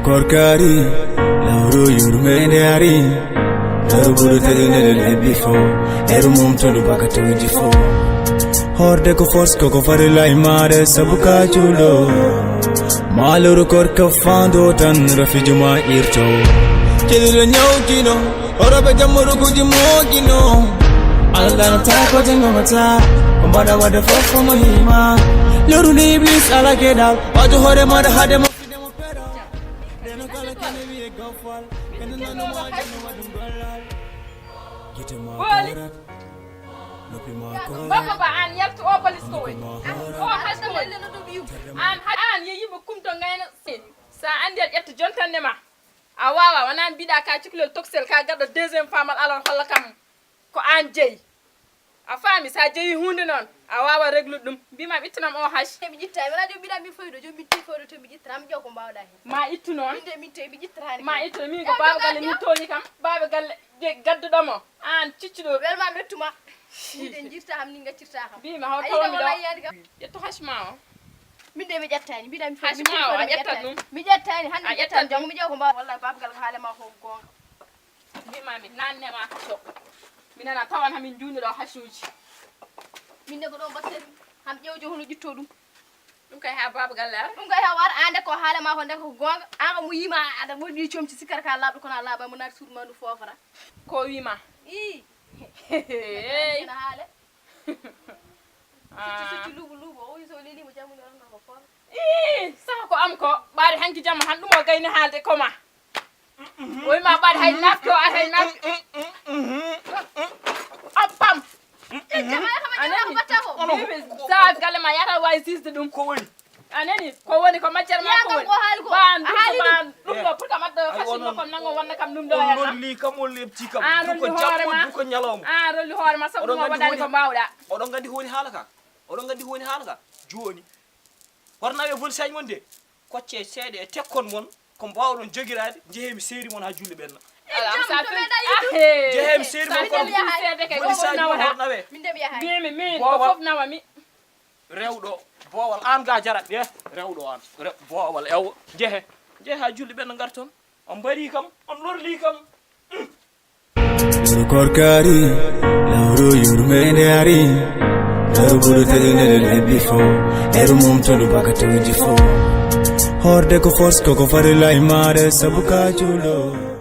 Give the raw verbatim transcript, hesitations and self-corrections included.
Korkari, lawru yurmende ari. Lawru buru tadi nene lebbi fo. Eru mum tolu baka tawji fo. Horde ko force ko ko fari lai mare sabuka chulo. Maluru korka fando tan rafi juma irto. Kedi lo nyau kino. Oro be jamuru kuji mo kino. Ala dana ta ko tengo mata. Kumbada wada fofo mo hima. Lawru ni iblis ala kedal. Wajo hore mada hade mo. Baba ba an yaltu o police ko woni. O hasko woni. An an ye yimɓe kumto ngayna. Sa andi a ƴetta jontanne ma. A wawa wona mbiɗa ka cukalel toksel ka garɗo deuxième femme al alon holla kam. Ko an jeyi. A faami, sa jeyi hunde noon a wawa reglude ɗum. Mbima ittanam o hash. Heɓe ƴitta mi radio mbiɗa mi foydo jom mi ti foydo to mi ƴittata mi ƴew ko mbawɗa hen. Ma ittu noon. Min de min te mi ƴittata ni. Ma ittu min ko baba galle min toni kam. Baba galle je gadduɗo mo an ciccuɗo. Welma mettuma. Min de jirta ham ni gaccirta kam. Mbima haw tawa mi ɗo. Ƴetto hash ma o. Min de mi ƴettani mbiɗa mi foydo. Hash ma o a ƴettat ɗum. Mi ƴettani hande mi ƴettani jom mi ƴew ko mbawɗa. Wallahi baba galle ko haale ma ko gonga. Mbimami nanne ma haso. Mi nana tawan hamin juni ɗo hasuji. Min de ko ɗo mbatten ham ƴewjo hono ƴitto ɗum. Ɗum kay ha baba galle ara. Ɗum kay ha war ande ko haala ma ko nde ko gonga an ko mo yima aɗa moɗi comci sikkata ka laaɓɗo kono a laaɓa mo naati suudu ma ndu fofora. Ko wima. I. Ena haale. Sicci sicci luuɓu luuɓu o wi so lelima jamma o ranga ko foof. Ii saha ko am ko ɓaade hanki jamma han ɗum o gayni haalde koma. O wima ɓaade hay nafki o ar hay nafki. Appam. Anani sa galle ma yata wawi sisde ɗum. Ko woni? A nani ko woni ko majjere ma ko woni. Ba an ɗum ba an ɗum ɗo pour kam adda fasin ma kon nango wonna kam ɗum ɗo. On lolli kam on lepti kam. An rolli hoore ma. Duko ñalawma. An rolli hoore ma sabu ma waɗani ko mbawɗa. Oɗon gandi ko woni haala ka? Oɗon gandi ko woni haala ka? Joni hornawe boni sañ mon de. Kocce seeɗe e tekkon mon ko mbawɗon jogiraade. Jehe mi seeri mon ha julli ɓenna. Jehe mi seeri mon kon boni sañ mon hornawe. Mbimi min ko fof nawami. Rewɗo boowal an ga jarat de. Rewɗo an. Boowal ewo jehe. Jehe ha julli ɓen no garton. On mbari kam on lorli kam. Korkari lawru yurmende ari. Lawru buru tadi nene lebbi fo. Eru mum tolu baka tawji fo. Horde ko force koko fari lai mare sabu ka chulo.